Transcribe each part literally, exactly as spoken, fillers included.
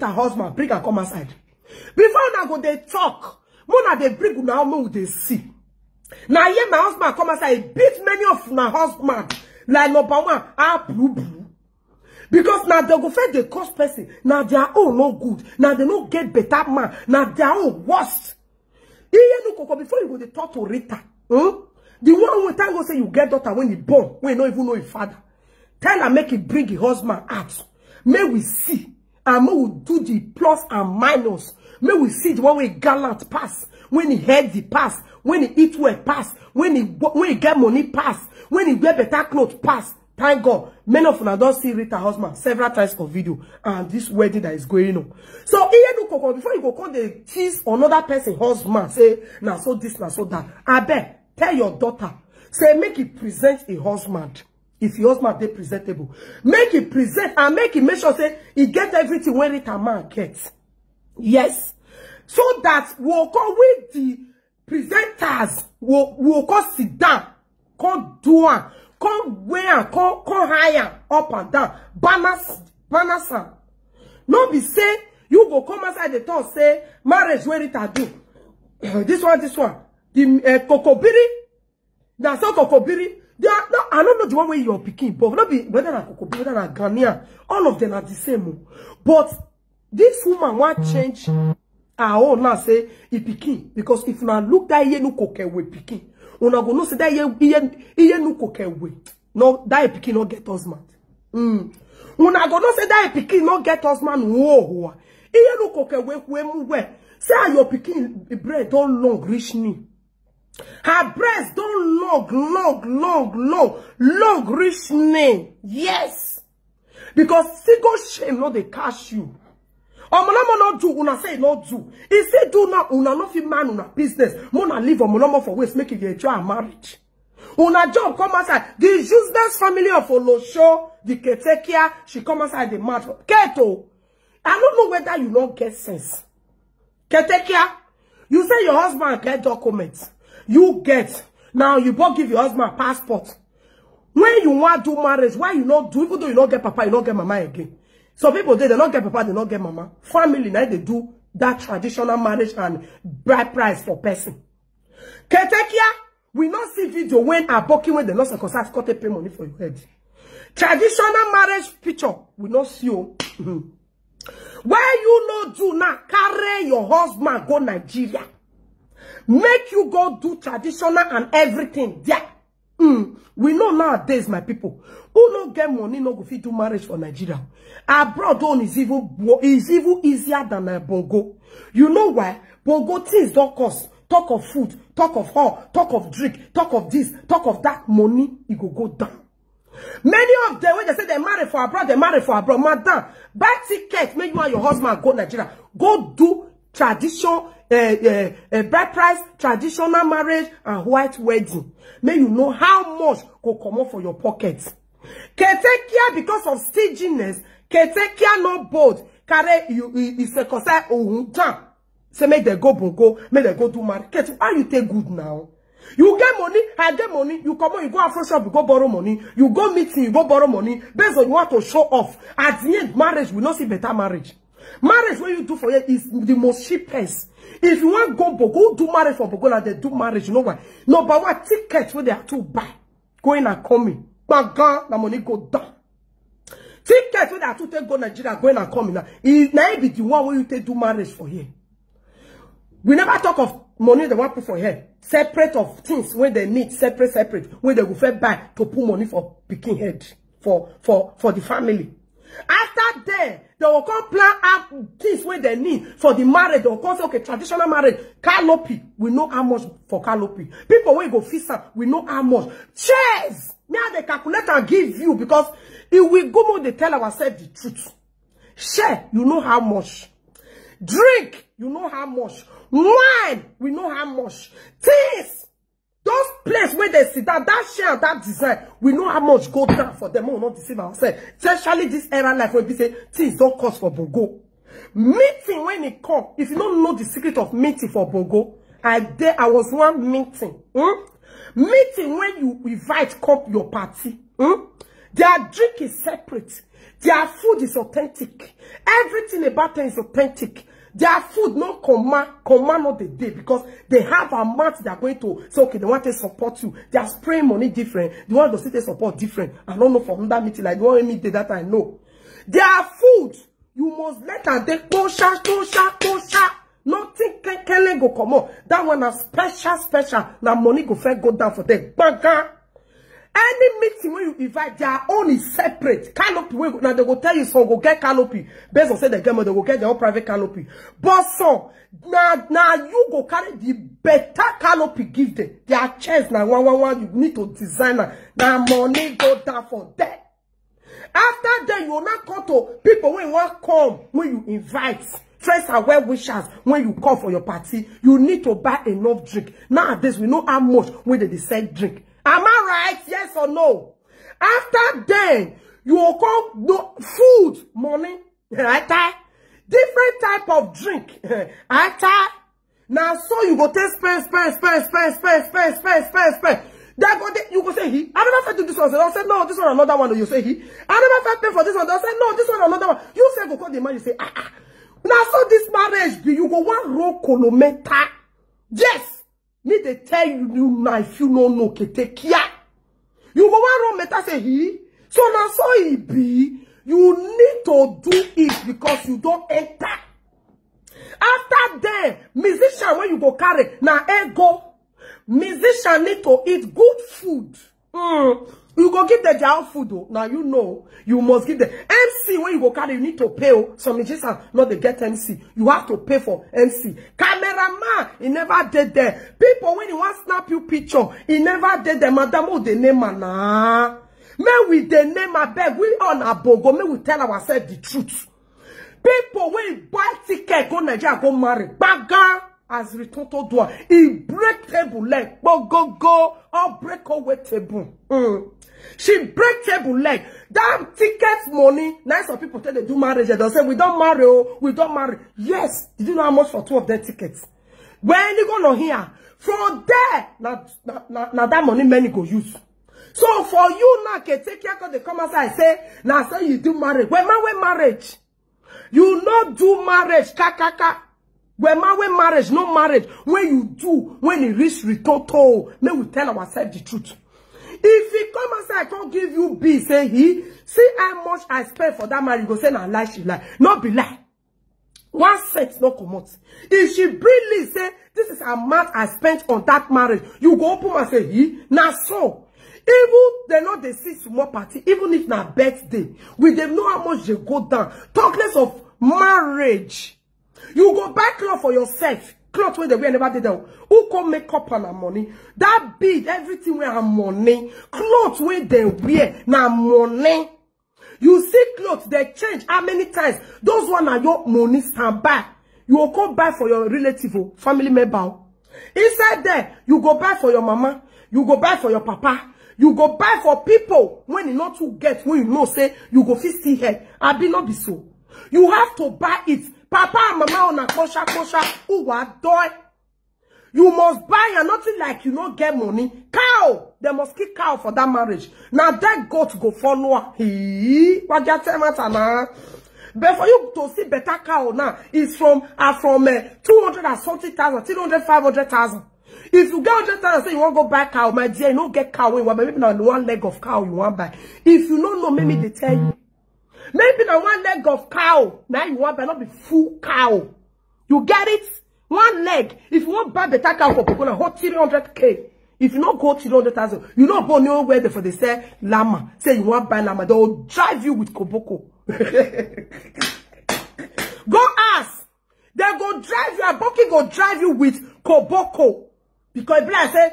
Her husband, bring her come outside. Before una go dey talk, mona dey bring una make we dey see. Na here my husband come outside, beat many of una husband like number one, ah, bru bru. Because now they go first dey curse person, now their own no good, now they no get better man, now their own worst. Iye no koko, before you go dey talk to Rita, hmm? The one wey thank God say you get daughter when he born, when you no even know his father. Tell her make he bring his husband out. May we see. And may we do the plus and minus. May we see the one wey gallant pass, when he healthy pass, when he eat well pass, when he when he get money pass, when he wear better clothes pass. Thank God, many of una don see Rita husband several times for video and this wedding that is going on. So Iye no koko, before you go come dey tease another person husband, say na so this, na so that. Abeg, tell your daughter, say make he present a husband. If your husband dey presentable, make he present and make he make sure say he get everything wey Rita man get. Yes. So that we go come with the presenters, we go come sit down, come do am, come wear am, come come high am up and down, balance balance am. No be say you go come outside dey talk say marriage wey Rita do, this one, this one, the uh, kokobiri, na so kokobiri. They are, no, I don't know the one wey your pikin, but no be whether na kokobiri, whether na Ghanaian, all of them are the same o. But this woman wan change her own now, say e pikin, because if una look that Iye no koko wey pikin, una go know say that Iye Iye Iye no koko wey, no, that pikin no get husband. Mm. Una go know say that pikin no get husband. Whoa, whoa. Iye no koko wey wey mu wey. Say how your pikin breast don long reach knee. Her breast don long, long, long, long, long reach knee. Yes. Because single shame no dey catch you. Omolomo no do, una say e no do. E still do now, una no fit man una business. Mona leave Omolomo for waste, make e dey enjoy her marriage. Una job come outside. The useless family of Olosho, the Ketekia, she come outside the mad for Keto. I don't know whether you no get sense. Ketekia, you say your husband get documents. You get. Now you both give your husband passport. When you want do marriage, why you not do? Even though you not get papa, you not get mama again. Some people dey, they not get papa, they not get mama. Family, now they do that traditional marriage and bride price for person. Ketekia, we not see video when Aboki, when they not circumcise, cut a pay money for your head. Traditional marriage picture, we not see you. Why you no do now? Carry your husband go Nigeria. Make you go do traditional and everything there. Mm. We know nowadays, my people, who no get money no go fit do marriage for Nigeria. Abroad own is even wo- is even easier than uh, Bongo. You know why? Bongo things don't cost. Talk of food, talk of hall, talk of drink, talk of this, talk of that. Money, it go go down. Many of them, when they say they marry for abroad, they marry for abroad. Madam, buy ticket, make you and your husband go Nigeria. Go do tradition, uh, uh, uh, bride price, traditional marriage, and white wedding. May you know how much go come up for your pocket. Ketekia, because of stinginess, Ketekia no bold. Carry you, you, you say, "Kosai ohun down." Say, "Make they go Bongo, make they go do market." Why you take good now? You get money, I get money. You come on, you go Afro shop, you go borrow money. You go meeting, you go borrow money. Based on you want to show off. At the end, marriage will not see better marriage. Marriage, what you do for you is the most cheapest. If you want go Bongo, do marriage for Bongo, like they do marriage. You know why? Number one, ticket where they are to buy. Going and coming. Bagan, the money go down. Ticket wey that two take go Nigeria, going and coming now. E na e be the one wey you take do marriage for here. We never talk of money they want put for here. Separate of things wey they need, separate, separate, wey they go first buy to put money for pikin head, for for for the family. After there, they will come plan out things wey they need for the marriage. They will come say, "Okay, traditional marriage, canopy." We know how much for canopy. People wey go fix am, we know how much. Chairs, me I dey calculate and give you, because if we go more, they tell ourselves the truth. Share, you know how much. Drink, you know how much. Wine, we know how much. Things, those places where they sit down, that share and that design, we know how much go down for them. We will not deceive ourselves. Especially this era life where we say things don't cost for Bongo. Meeting when it come, if you don't know the secret of meeting for Bongo, I there I was one meeting. Hmm? Meeting when you invite come your party. Hmm? Their drink is separate. Their food is authentic. Everything about them is authentic. Their food no comma, comma not the day, because they have amount they are going to say, okay, they want to support you. They are spraying money different. The one that say they support different. I don't know for that meeting, like the one we meet that I know. Their food, you must let am dey kosha, kosha, kosha. Nothing can, can go come on. That one na special, special. Na money go first go down for them. Gbanga. Any meeting when you invite, their own is separate. Canopy, wey go, now they go tell you some go get canopy. Based on say they get money, they go get their own private canopy. But some, now, now you go carry the better canopy give them. Their chairs na one, one, one. You need to design am. Na money go down for them. After then, you will not come to people when you want come, when you invite friends and well wishers, when you call for your party, you need to buy enough drink. Nowadays, we know how much when they dey sell drink. Am I right? Yes or no? After then, you will come no food, money, I tie. Different type of drink, I tie. Now so you go take spend, spend, spend, spend, spend, spend, spend, spend, spend. They go, they, you go say, he, I never felt to this one. They'll say, no, this one another one. You say, he, I never felt pay for this one. They'll say, no, this one another one. You say, go call the man, you say, ah, ah. Now so this marriage be, you go one roll kilometer. Yes. Me they tell you, you now, if you no know, okay, take care. You go one roll meter, say, he. So now so he be, you need to do it because you don't enter. After them, musician when you go carry, na ego. Musician need to eat good food. Mm. You go give them their own food, oh. Now you know, you must give them. M C when you go carry, you need to pay, oh. Some musicians not they get M C. You have to pay for M C. Cameraman, he never did there. People when you want snap you picture, he never did there. Madam, oh, the name man, nah. May we the name, I beg, we on a bogo, may we tell ourselves the truth. People wey buy ticket go Nigeria go marry, gbaga, as return to do am, he break table leg, gbogogo, or break away table. Mm. She break table leg. That ticket money, now some people tell they do marriage, they say, we don't marry, oh, we don't marry. Yes, did you know how much for two of their tickets? When you go no here, from there, now, now, now, now that money many go use. So for you now, can take care of the come outside, say, now say you do marriage. When man, when marriage? You no do marriage, kakaka. When man, when marriage, no marriage. When you do, when it reach return to, may we tell ourselves the truth. If he come outside, come give you B, say he, see how much I spend for that marriage, you go say, na lie, she lie. No be lie. One cent no comot. If she bring list, say, this is amount I spent on that marriage, you go open and say, he, na so. Even they know they see small party, even if na birthday, with them know how much they go down. Talk less of marriage. You go buy cloth for yourself. Cloth wey they wear never did that. Who come make up on her money? That bead, everything wey her money. Cloth wey they wear, na money. You see clothes, they change how many times? Those one are your money stand by. You go come buy for your relative, oh, family member, oh. Inside there, you go buy for your mama, you go buy for your papa, you go buy for people when you not too get, when you know say you go fit see head. I be not be so. You have to buy it. Papa and mama on a kosha kosha, who wa doi. You must buy and nothing like you no get money. Cow, they must kill cow for that marriage. Now that goat go follow her. He, what you tell matter now? But for you to see better cow now, is from, uh, from uh, two hundred and something thousand, three hundred, five hundred thousand. If you get hundred thousand, say you want go buy cow, my dear, you no get cow, you want, maybe now one leg of cow you want buy. If you no know, maybe they tell you. Maybe now one leg of cow, now you want buy, not be full cow. You get it? One leg. If you want buy better cow for people, now hold three hundred K. If you not go three hundred thousand, you not go nowhere there for they sell llama. Say you want buy llama, they will drive you with koboko. Go ask. They go drive you, Aboki go drive you with koboko. Because if I say,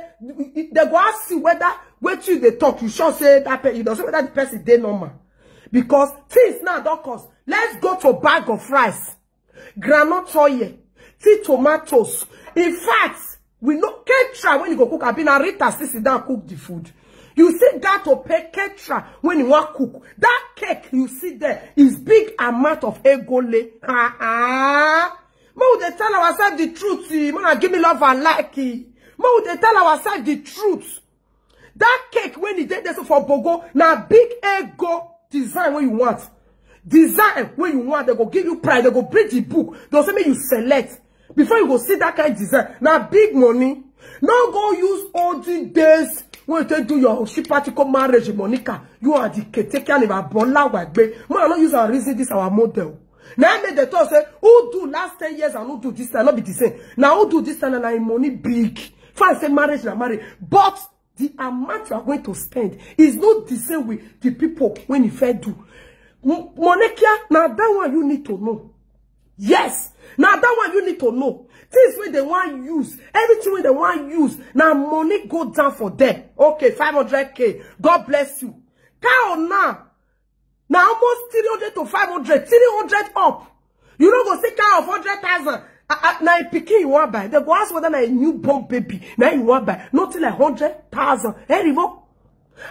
they go ask you whether what you they talk, you sure say that pe-, you don't say whether the person dey normal. Because things now don't cost. Let's go to bag of rice, groundnut oil, tea, tomatoes. In fact, we know caterer when you go cook, I been a Rita sit down cook the food. You see that to pay caterer when you want cook. That cake you see there is big amount of egole. Ah ah. Mo they tell ourselves the truth. Eh. Mona give me love and like. Eh. Mo they tell ourselves the truth. That cake wey e dey there so for Bogo, na big ego design wey you want. Design wey you want, they go give you price, they go bring the book, they'll say make you select. Before you go see that kind design, na big money. No go use olden days wey you take do your shipatiko marriage, Monica. You are the caretaker and Bola Wagbe. Man, no use and reason this our model. Now make the talk say, who do last ten years and who do this time, not be the same. Now who do this time and na im money big. Fine say marriage na marriage. But the amount you are going to spend is not the same with the people when you fair do. Mo- Monica, now that one you need to know. Yes, now that one you need to know. Things wey they want use, everything wey they want use, now money go down for them. Okay, five hundred K. God bless you. Cow now. Now almost three hundred to five hundred, three hundred up. You no go see cow of hundred thousand. Uh, uh, na a pikin you wan buy. They go ask whether na a newborn baby. Now you wan buy. Nothing like hundred thousand. Hey, Rivo.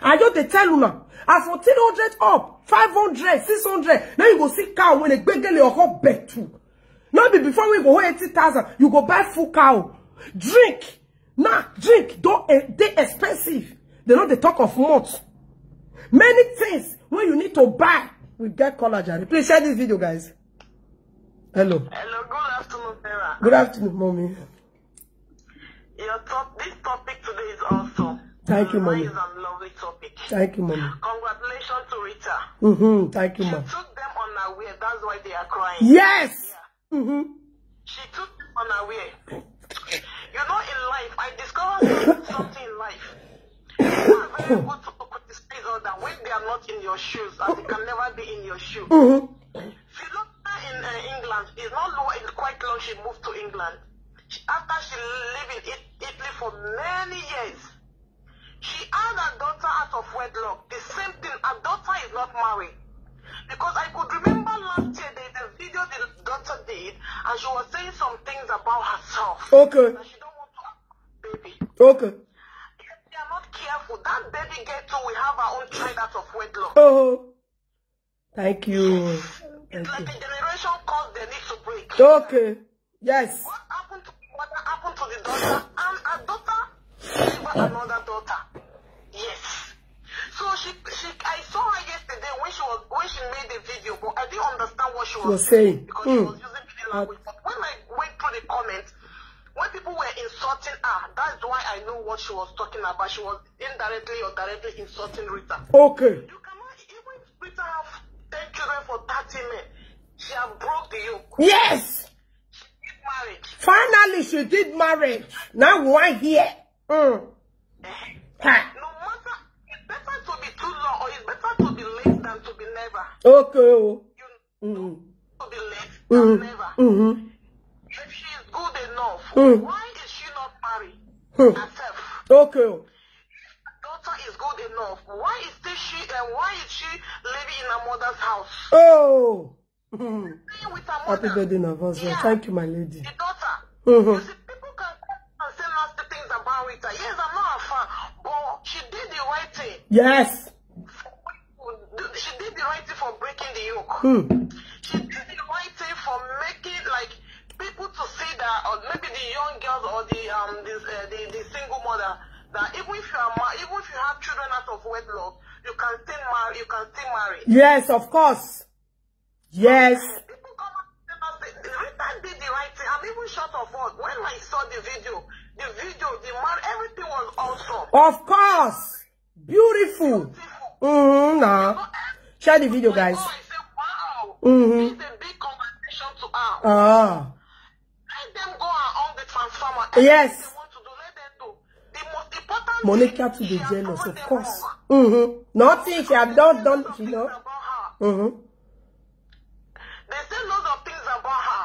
I just dey tell you now. As for three hundred up, five hundred, six hundred. Now you go see cow when a gbegele or hot bed too. Not be before we go eighty thousand. You go buy full cow. Drink. Nah, drink. Don't, eh, they expensive. They know they talk of months. Many things when you need to buy. We get caller, Jare. Please share this video, guys. Hello. Hello, good afternoon, Sarah. Good afternoon, mommy. Your top, this topic today is awesome. Thank you, mommy. It's a lovely topic. Thank you, mommy. Congratulations to Rita. Mm-hmm. Thank you, she mom. Took them unaware. That's why they are crying. Yes. Yeah. Mm-hmm. She took them unaware. You know, in life, I discovered something in life. It's very good to criticize others when they are not in your shoes, and they can never be in your shoe. Mm-hmm. Philomena in uh, England is not long, it's quite long she moved to England. She, after she lived in It- Italy for many years, she had a daughter out of wedlock. The same thing, her daughter is not married. Because I could remember last year there is a video the daughter did, and she was saying some things about herself. Okay. That she don't want to have a baby. Okay. If they are not careful, that baby girl too will have her own child out of wedlock. Oh. Thank you. It's like a generation cause they need to break. Okay. Yes. What happened to the mother happened to the daughter, and her daughter deliver another daughter. Yes. So she, she, I saw her yesterday when she was when she made the video, but I didn't understand what she was saying because she was using body language. But when I went through the comments, when people were insulting her, that's why I know what she was talking about. She was indirectly or directly insulting Rita. Okay. You cannot even Rita have ten children for thirty men. She have broke the yoke. Yes. She did marriage. Finally, she did marriage. Now we want here. Mm. Ha. No matter, it's better to be too long or it's better to be late than to be never. Okay. Oh. You Mm. To be late than never. Mm-hmm. If she is good enough, why is she not married herself? Okay. Daughter is good enough. Why is still she and why is she living in her mother's house? Oh. Staying with her mother. Happy birthday in advance. Yeah. Thank you, my lady. The daughter. Mm-hmm. You see, people can come and say nasty things about Rita. Yes, I'm not a fan, but she did the right thing. Yes. She did the right thing for breaking the yoke. Hmm. She did the right thing for making, like, people to see that, or maybe the young girls or the um this uh, the, the single mother, that even if you are ma- even if you have children out of wedlock, you can still marry. You can still marry. Yes, of course. Yes. People come and say, "Rita did the right thing." I'm even short of words. When I saw the video, the video, the man, everything was awesome. Of course. Beautiful. Mm-hmm, nah. Share the video, guys. Oh, I say, wow. Mm-hmm. It's a big congratulations to her. Ah. Let them go and own the transformer. Yes. Anything they want to do, let them do. The most important Monica thing, to be she has jealous, proven of them course. Wrong. Mm-hmm. Nothing she have done, done, you know. About her. Mm-hmm. They say lots of things about her,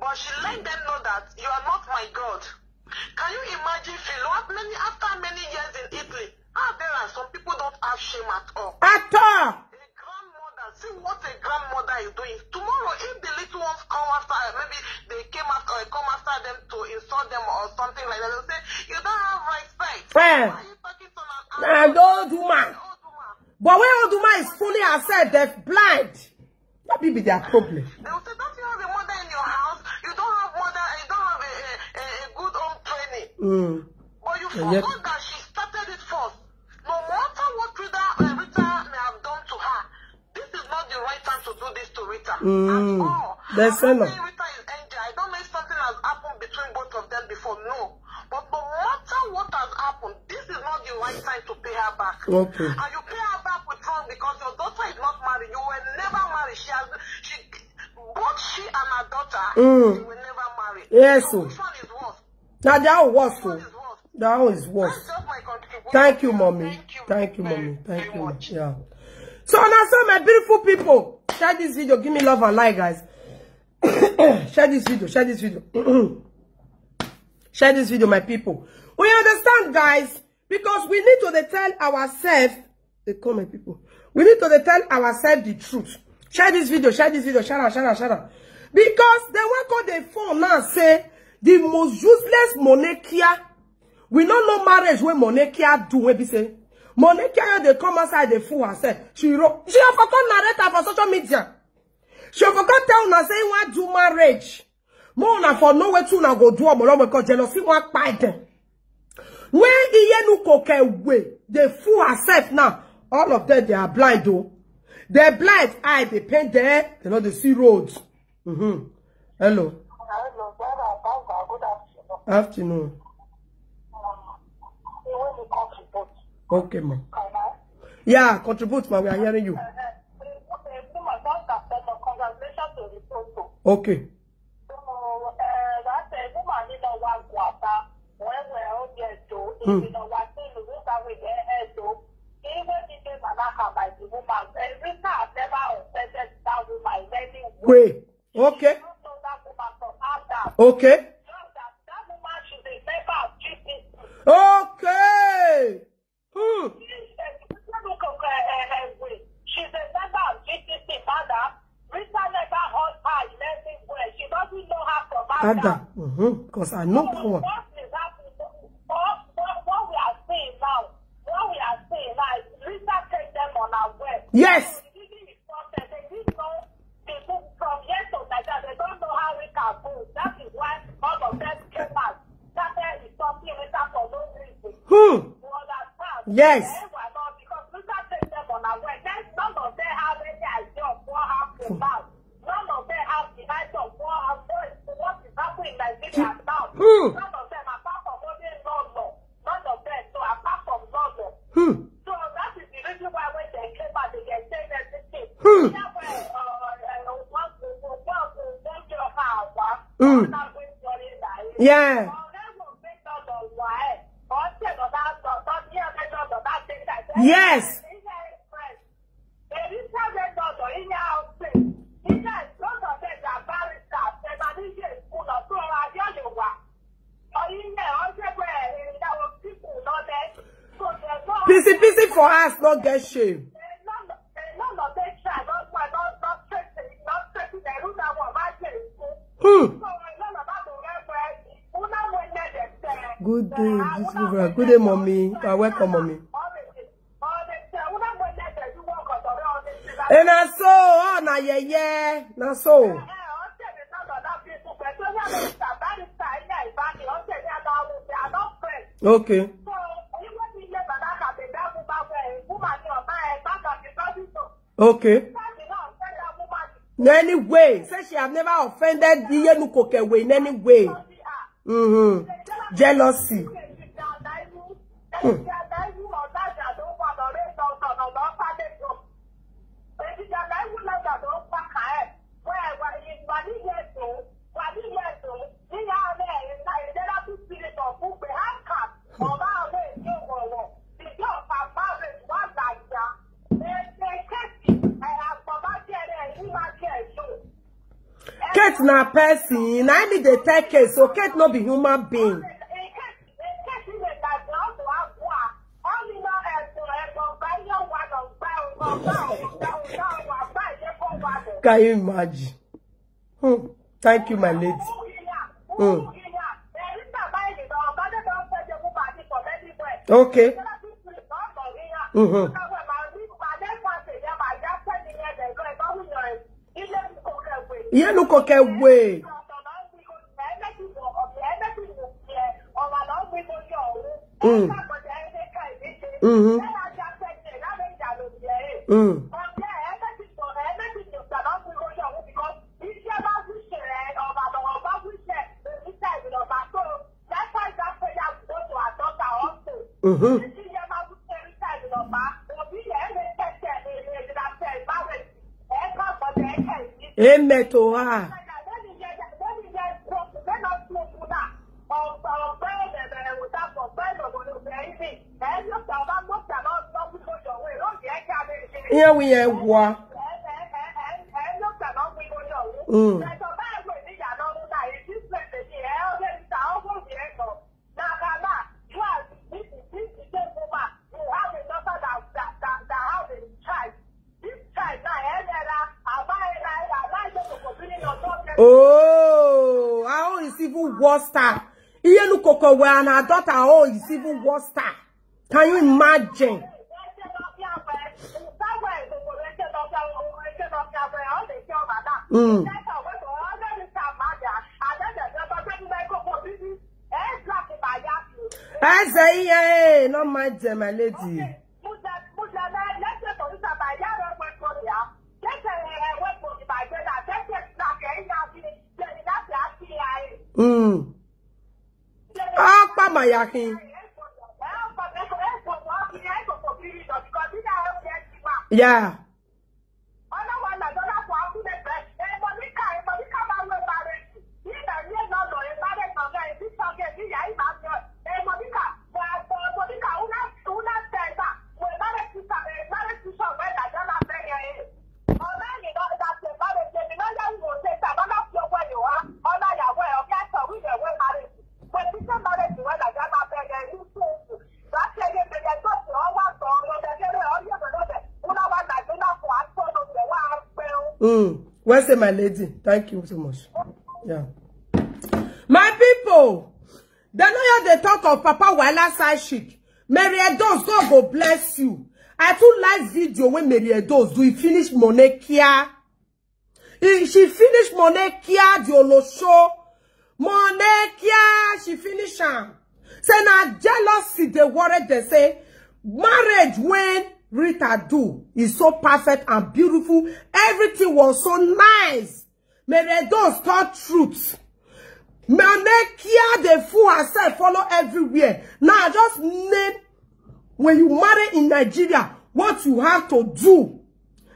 but she let them know that you are not my God. Can you imagine, Philo, how many, after many years in Italy, how there are some people don't have shame at all? At all. A grandmother, see what a grandmother is doing. Tomorrow, if the little ones come after her, maybe they came after, uh, come after them to insult them or something like that, they'll say, "You don't have respect. Eh. Why are you talking to an Nah, old woman. Old woman?" But when old woman is fooling herself, they're blind. That be be their problem. They will say, "Don't you have a mother in your house? You don't have mother, you don't have a, a, a, a good home training." Mm. But you forgot that she started it first. No Mm. All. They I'm send not her. saying Rita is angel. I don't know if something has happened between both of them before. No. But no matter what has happened, this is not the right time to pay her back. Okay. And you pay her back with wrong because your daughter is not married. You were never married. She has, she, both she and her daughter, Mm. they were never married. Yes, So sir. which one is worse? Now that was Which one so. is worse? That one is worse. That's just my contribution. Thank you, mommy. Thank you. Thank you, very, mommy. Thank very you, mommy. much. Yeah. So now, so my beautiful people, share this video. Give me love and like, guys. Share this video. Share this video. Share this video, my people. We understand, guys, because we need to dey tell ourselves. They call my people. We need to dey tell ourselves the truth. Share this video. Share this video. Share am. Share am. Share am. Because they want call the phone now say the most useless monarchia. We no know marriage wey monarchia do, wey be say monarchia, you dey come outside, dey fool herself. She ro- she have come narrate am for social media. She have come tell una say he wan do marriage. More una for know wetin una go do, omo, because jealousy wan kpai dem. When Iyenukoke wey dey fool herself now, all of them, they are blind, though. They blind, eye dey pain them. They no dey see road. Mm-hmm. Hello. Hello, brother. Thank God. Good afternoon. Afternoon. Um, you want to contribute? Okay, ma. Can I? Yeah, contribute, ma. We are hearing you. Uh, uh, woman, don't accept the congratulations to the photo. Okay. So, uh, that uh, woman, you know, was water. When we're all there, so, Hmm. you know, what thing is that we get her, so, even if they are not by the woman, uh, Rita has never offended that woman in any way. Wait. Okay. Don't know that woman from Adam. Okay. Just that that woman should be member of G P C. Okay. Hmm. She's a member of G P C, madam. Rita never hurt her in any way. She doesn't know her from Adam. Adam. Mm-hmm. Because I know that one. What is happening? What, what, what we are seeing now, what we are seeing now is Rita take them on her way. Yes. They didn't report that. They didn't know the book from here to Nigeria. They don't know how Rita goes. That is why all of them came out. Started insulting Rita for no reason. Hmm. You understand? Yes. They were not, because Rita take them on her way. Then none of them have any idea of what happened now. None of them have the idea of what, what is, what is happening in Nigeria now. Hmm. None of them, apart from only London. None of them, so apart from London. Hmm. So that is the reason why when they came back, they can say everything. Hmm. Yeah, well, uh, uh, one, one, one, one, one, one, one, Hmm. one, one, one, Yeah. Yes. Pissy pissy for us, not get shame. Hmm. Good day, beautiful brother. Good day, mommy. You are welcome, mommy. And I so, oh, na yeah, yeah, na so. Okay. Okay. In any way, say she have never offended Iyenukoke way in any way. Mm-hmm. Jealousy. Hmm. Kate na person, na me dey take case, so Kate no be human being. Can you imagine? Hmm. Thank you, my lady. Hmm. Okay. Mm-hmm. Iyenukoke way. Mm. Mm-hmm. Mm. Mm-hmm. Amen to her. Here we are. Mm. Oh, how is even worse? Iye nu koko we and her daughter, oh, is even worse. Can you imagine? Mm. Eze ihe, no mind them, my lady. Mm. Akpa mayakin. Yeah. Mm. Well say, my lady. Thank you so much. Yeah. My people, they know how they talk of Papa Wala side chick. Mary Edos, God go bless you. I too like video when Mary Edos do. He finish Monekia. He, she finish Monekia, the Olosho. Monekia, she finish am. Say na jealousy they worried. They say marriage when Rita do is so perfect and beautiful. Everything was so nice. Mary Edos talk truth. Monekia, they fool herself, follow everywhere. Now, just name when you marry in Nigeria, what you have to do.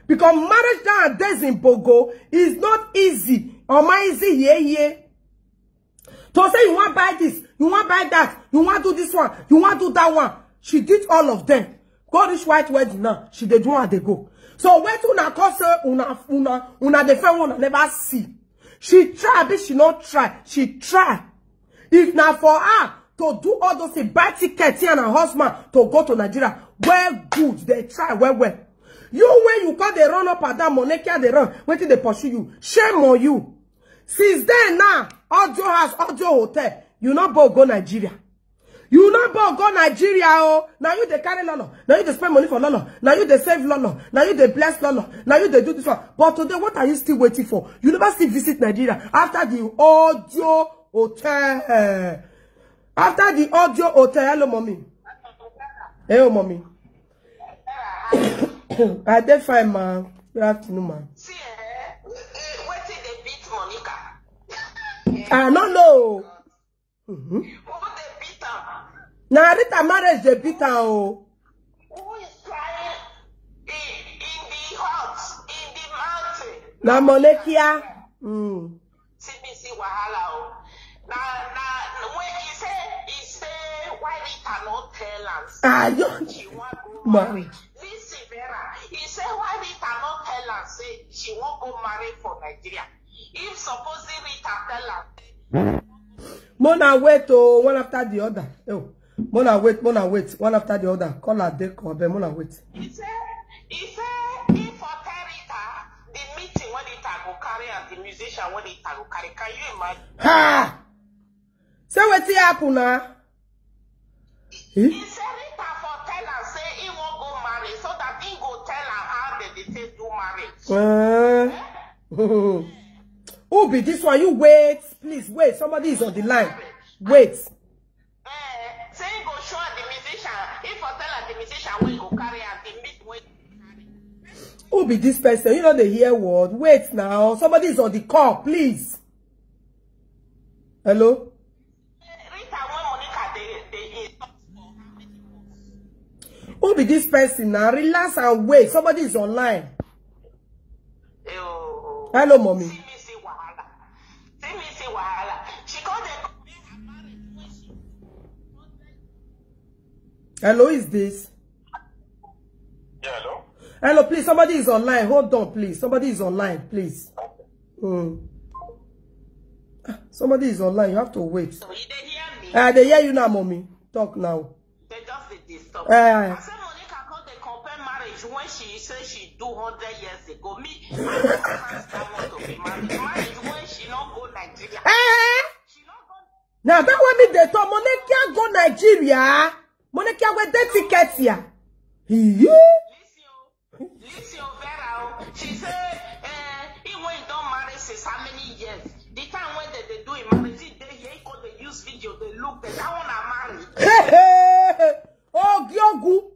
Because marriage nowadays in Bogo is not easy. Or my easy, yeah, yeah. To say you want buy this, you want buy that, you want do this one, you want do that one. She did all of them. Go reach white wedding now. She dey do and they go. So wait una call say una una una the first one I never see. She try, but she not try. She try. If na for her to do all those things, buy ticket here and her husband to go to Nigeria. Well, good. They try well well. You when you call they run up and down, Monekia they run. Waiting they pursue you. Shame on you. Since then now, audio house, audio hotel. You not both go Nigeria. You not both go Nigeria. Oh, now you they carry lolo. Now you they spend money for lolo. Now you they save lolo. Now you they bless lolo. Now you they do this one. But today, what are you still waiting for? You never still visit Nigeria after the audio hotel. After the audio hotel, hello, mommy. Hello, mommy. I dey fine, ma. Good afternoon, ma. See, eh, eh, wetin dey beat Monica? I no know. Mm-hmm. Who dey beat am? Na Rita marriage dey beat am o. Who is crying in, in the hut, in the mountain? Na Molekia. Mm. See me see wahala o. Na na when he say he say why Rita no tell am say Ah, you she wan go marry. Marry. Listen, Vera, he say why Rita no tell am say she wan go marry for Nigeria. If supposing Rita tell am, Mona wait oh, one after the other. Oh, Mona wait, Mona wait, one after the other. Call her, they call, but Mona wait. He say he say if for tell Rita the meeting when Rita go carry and the musician when Rita go carry, can you imagine? Ha! Say wetin happen na? Eh? He say Rita for tell am say he wan go marry so that he go tell am how dem dey take do marriage. Eh? Who be this one? You wait, please wait. Somebody is on the line. Wait. Eh, say he go show the musician. He for tell am the musician wey go carry am the meet wey. Who be this person? You know they hear word. Wait now. Somebody is on the call, please. Hello? Rita, when Monica dey dey insult for her, wetin go with this person now. Relax and wait. Somebody is online. Yo. Hello, mommy. See me see wahala. See me see wahala. She called the Hello, is this? Yeah, hello? Hello, please. Somebody is online. Hold on, please. Somebody is online, please. Mm. Ah, somebody is online. You have to wait. So you dey hear me? Ah, they hear you now, mommy. Talk now. They just dey disturb. Eh. I say Monica come dey compare marriage when she say she do hundred years ago. Me, I no trust that one to be married. Marriage when she no go Nigeria. Eh? She no go. Now that one me they talk. Monica go Nigeria. Monica with the ticket here. Yeah. Listen, oh. Listen, oh, Vera, oh. She say, eh, he when he don marry since how many years? The time when they, they do him marriage, he dey here, he go dey use video, they look, they that one are married. Oh, Gyogu.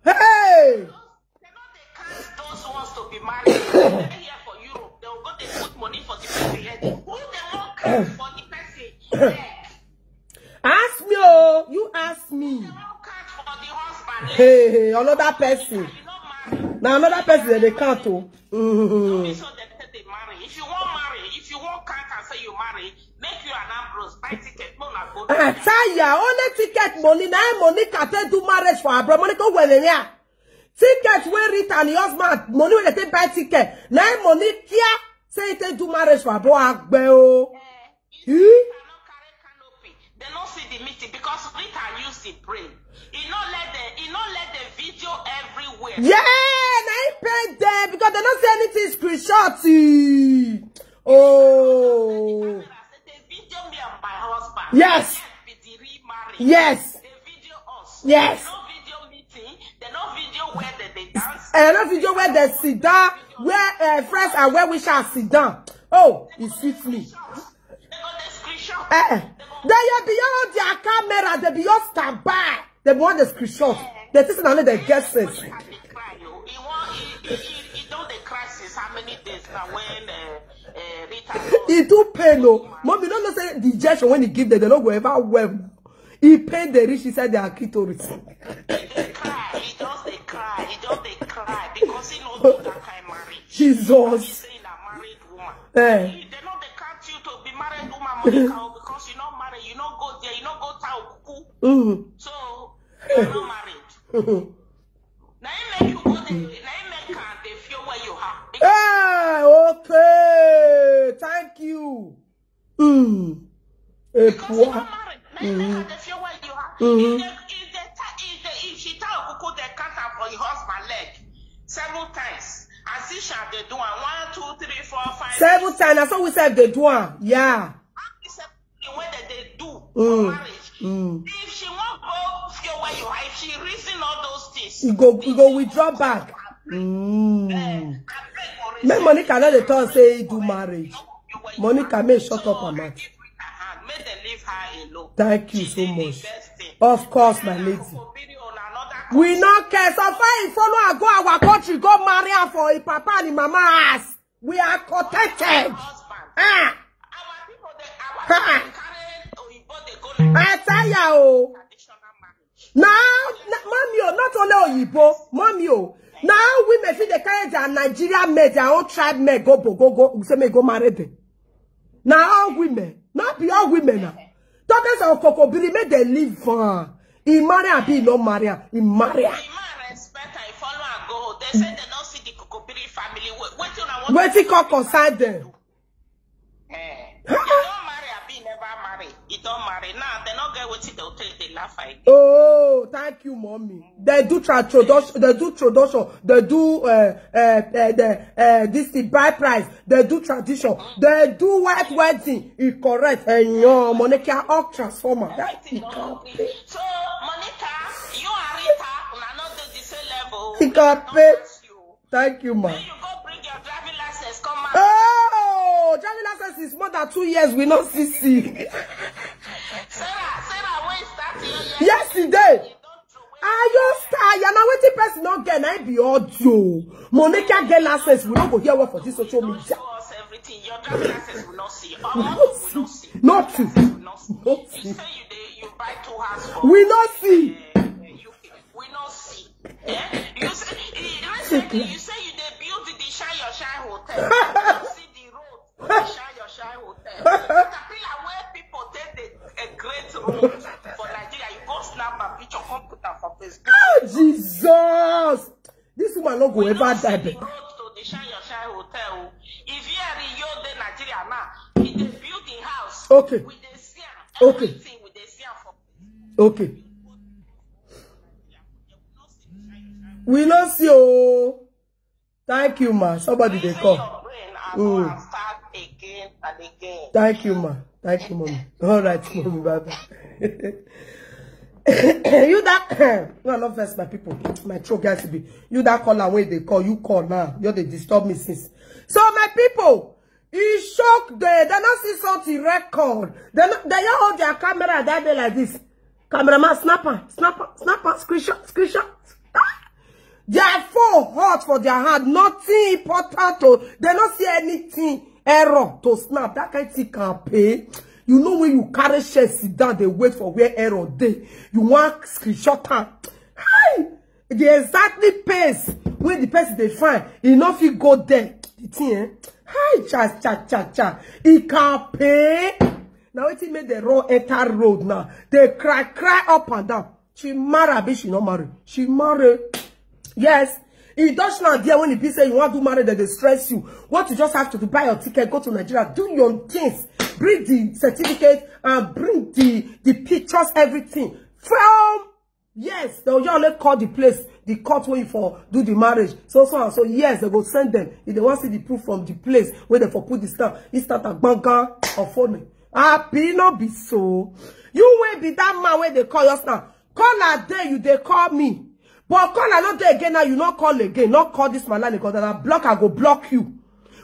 Hey. They know they count those ones to be married. They here for Europe, they will go they put money for the person head. Who they won't count for the person head? Ask me, oh, you ask me. They won't count for the husband head. Hey, hey, another person. You know, married. Now another person that they can't, oh. Mm-hmm. So they say they marry. If you won't marry, if you won't count and say you marry, make you an Ambrose, buy ticket, no na go. I tell ya, only ticket money, now money can take do marriage for abroad. Money go well, yeah. Ticket where Rita and your husband, money when they take buy ticket. Now money kia, say they do marriage for abroad. Agbe o. If you cannot carry canopy, they no see the meeting because Rita use the brain. He no let the, he no let the video everywhere. Yeah, now he paid them because they don't say anything screenshot. Oh. Camera say they video me and my husband. Yes. Yes, be the real marriage. Yes. They video us. Yes. They no video meeting. They no video where they, they dance. And another video where they sit down, where uh, friends and where we shall sit down. Oh, it suits me. They go the screenshot. Eh, eh. They are beyond their camera, they beyond standby. They want the screenshot. They think now they get sense. He cry, yo. He want, he, he, he, he don't dey cry since how many days now when uh, uh, Rita. He do pain, no. Mommy, no, no say the injection when he give them, they don't go ever well. He pain they reach inside their clitoris. He dey cry. He just dey cry. He just dey cry because he no do that kind marriage. He Jesus. say na married woman. Eh. He, they no dey count you to be married woman, Monica, oh, because you no marry. You no go there. You no go town kuku. Mm. So you are not married. Now you make you go there. Now you make am dey feel where you are. Ah, okay. Thank you. Mm. Because you Epua. not married. Now you make am dey feel where you are. Mm-hmm. If they, if they, ta- if they, if she tell kuku they count am for your husband leg seven times. As if she dey do am one, two, three, four, five. Seven times. That's what we said they do. Am. Yeah. It's a thing wey dem dey do Mm. for marriage. Mm. If she wan go feel where you are, if she reason all those things, You go, you go withdraw back. Mm. Eh, abeg, for Make Monica no dey talk say he do marriage. Monica, make shut up her mouth. Give her hand, make dem leave her alone. Thank you She so did the much. best thing. Of course, my lady. Video on another We no care. So far, he follow her go our country, go marry her for his papa and his mama house. We are contented. Husband. Ah, Our people, they, our Ha! people carry oyibo, they go like I tell ya, oh. Traditional marriage. Now, na- mommy, oh, not only Oyibo, mommy, oh. Now women feel they carry their Nigerian men, their own tribe men, go, go, go, go, say me go marry them. Now all women, not be all women now. Talking of Kokobiri, make they live for. He marry and be no marry, he marry. The man respect and follow and go. They say they don't see the Kokobiri family. Wait, wait till I want Wetin come concern them? Eh, he don't marry, abi never marry. He don't marry. Now they not get wetin they take they laugh at. Oh, thank you, mommy. They do tra- introduction, they do introduction, they do uh, uh, uh, the, uh, this thing, buy price, they do tradition, they do white wedding. It correct. And your Monica all transformer. That it can pay. So Monica, you and Rita, una not the same level. It can pay. You. Thank you, ma. Then you go bring your driving license, come out. Oh, driving license is more than two years. We not see see. Sarah, Sarah, when you start your year, Yesterday, you don't throw away. I just tired. Now wetin person not get, I be audio. Monica get license. We don't go hear what for this social media. Show us everything. Your driving license will not see. Our mother will not see. Nothing. Will not see. Nothing. You say you dey, you buy two house for We not see. uh, U K. We not see. You say you dey build the Shine Your Shine Hotel. You see the road for the Shine Your Shine Hotel. Caterpillar where people take the a great road for Nigeria. You go snap a picture, come put am for Facebook. Oh, Jesus! This woman no go ever die. The road to the Shine Your Shine Hotel. If you are in your day Nigeria now, he dey build the house. Okay. With the see Okay. Everything with the see for Okay. We no see oh. Thank you, ma. Somebody dey call. Your brain and go and start again and again. Thank you, ma. Thank you, mommy. All right, mommy. Bye bye. You that no, not first, my people. My throat gets to be. You that call away, they call. You call now. You they disturb me since. So, my people, he shocked. They they not see something record. They not, they all hold their camera that day like this. Cameraman, snapper, snapper, snapper, screenshot, screenshot. Ah! Their phone hot for their hand. Nothing important to. They not see anything error to snap. That kind of thing can pay. You know when you carry share sit down, they wait for where error day. You want screenshot time. Hi! The exactly pace when the person they find, he not fit go there. The thing, eh? Hi, cha cha cha cha. It can pay. Now it made the road enter road now. They cry, cry up and down. She marry, be she not marry. She marry. Yes. In Dutchland, there when the be say you want to marry, that they stress you. What you just have to do, buy your ticket, go to Nigeria, do your things, bring the certificate and bring the the pictures, everything. From yes, they will only call the place, the court where you for do the marriage. So so and so yes, they go send them. If they want to see the proof from the place where they for put the stamp, it's not a gbanga or phone. Happy not be so. You will be that man where they call your stamp. Call a day you they call me. But call another day again now, you not call again, not call this man line because I block, I go block you.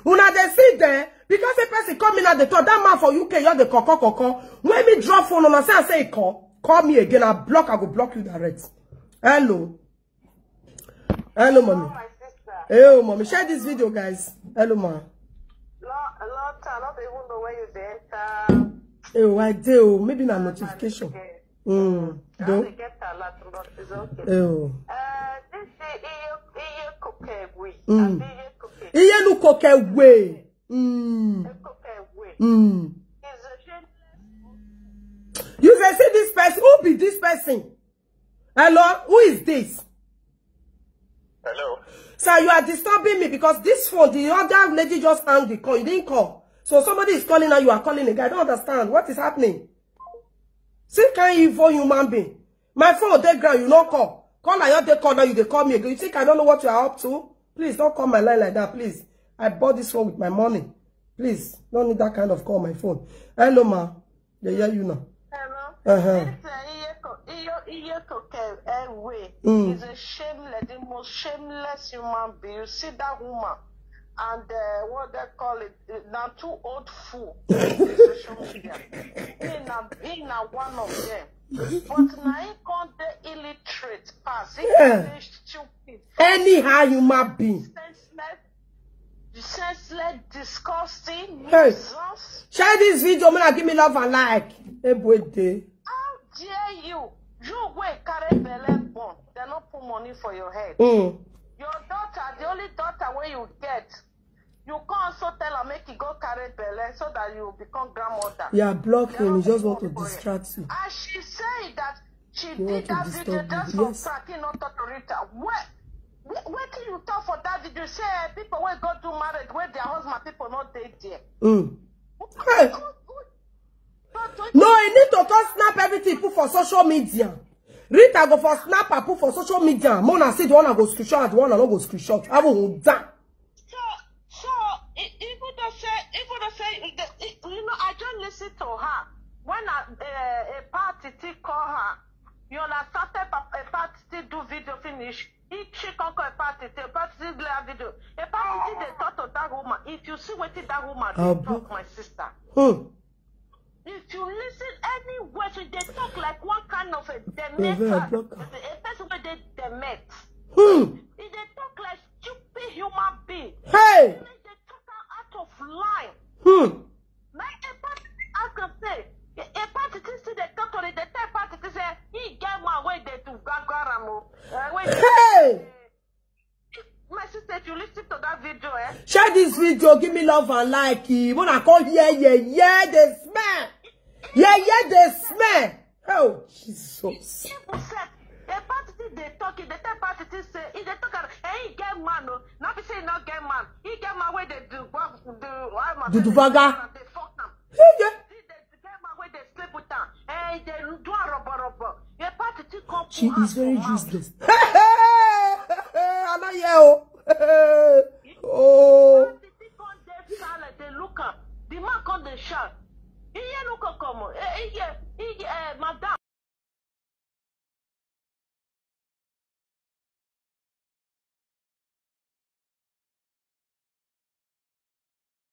Una they sit there because a person come in at the top. That man for U K, you're the coco coco. When me drop phone on, I say, I say call, call me again. I block, I go block you direct. Hello, hello, mommy. My sister. Hey, oh, mommy, share this video, guys. Hello, ma. Long, long time, not even know where you dey enter. Hey, oh, I do. Maybe na notification. Okay. Mm. I Do. Don't get a lot, but it's okay. Hey, oh. Uh, this is Iye, Iye Kokewe. Mm. Iye Koke. Iye nu koke way. Mm. Kokewe. Mm. He's a shameless. You say, see this person. Who be this person? Hello? Who is this? Hello. Sir, you are disturbing me because this phone, the other lady just hang the call. You didn't call. So somebody is calling now. You are calling again. I don't understand. What is happening? See, can evil human being. My phone, they ground, you not call. Call like they call now, you they call me again. You think I don't know what you are up to? Please don't call my line like that, please. I bought this phone with my money. Please, don't need that kind of call my phone. Hello, ma. They hear you now. Hello. Uh-huh. This uh, Iye Ko- Iye- Iye Kokewe Mm. is a shameless, the most shameless human being. You see that woman, and uh, what they call it, uh, now two old fool on social media. He na, he na one of them. But now he can't the illiterate pass. He Yeah. Dey stupid. Anyhow human being. Senseless, senseless, disgusting, Hey. nuisance. Share this video, man. Give me love and like. Every day. How dare you? You wey carry belle born, they not put money for your head. Mm. Your daughter, the only daughter where you get, you can't also tell her make you go carry belle so that you become grandmother. Yeah, block They him. He not just put want to money for you. Distract you. And she say that she You want did to that disturb video me, just for yes. Frankie not to reach her. What? What do you talk for that video? Say eh, people wey go do marriage where their husband people not dey there. Mm. Hey. Who- who- who- No, he need to come snap everything put for social media. Rita go for snap and put for social media. Mona see the one I go screenshot, the one I no go screenshot. I will down. So, so e- even though say, even though say, the, e- you know, I just listen to her when I, uh, a party still call her. You understand? Say pa- a party still do video finish. If she come call a party, a party still play her video. A party still dey talk to that woman. If you see wetin that woman I'll dey talk, block- my sister. Hmm. If you listen anywhere, she dey talk like one kind of a Very demeter, block- a person wey dey demet. Hmm. E dey talk like stupid human being. Hey. They dey talk am out of line. Hmm. Na a party ask am say, a a party still dey talk to the, the tell party say he get man wey dey do gagara mo. Uh, wey Hey. My Video, give me love and like. When I call here, yeah, yeah, they smell. Yeah, yeah, they smell. Oh, Jesus. People say the party they talk, the third party say if they talk, hey, he get man, no, not be say he not get man. He get man where they do what do why man Do say the they vaga. Fuck am, they fuck am. Yeah, yeah. See the, the get man where they sleep with them, hey, they do a rubber rubber. The party come. She Put is her very for mouth. Useless. I know you. Oh. The thing come dey silent, they look am. The man come dey shout. He hear no come come. Eh, he hear, he hear, eh, madam.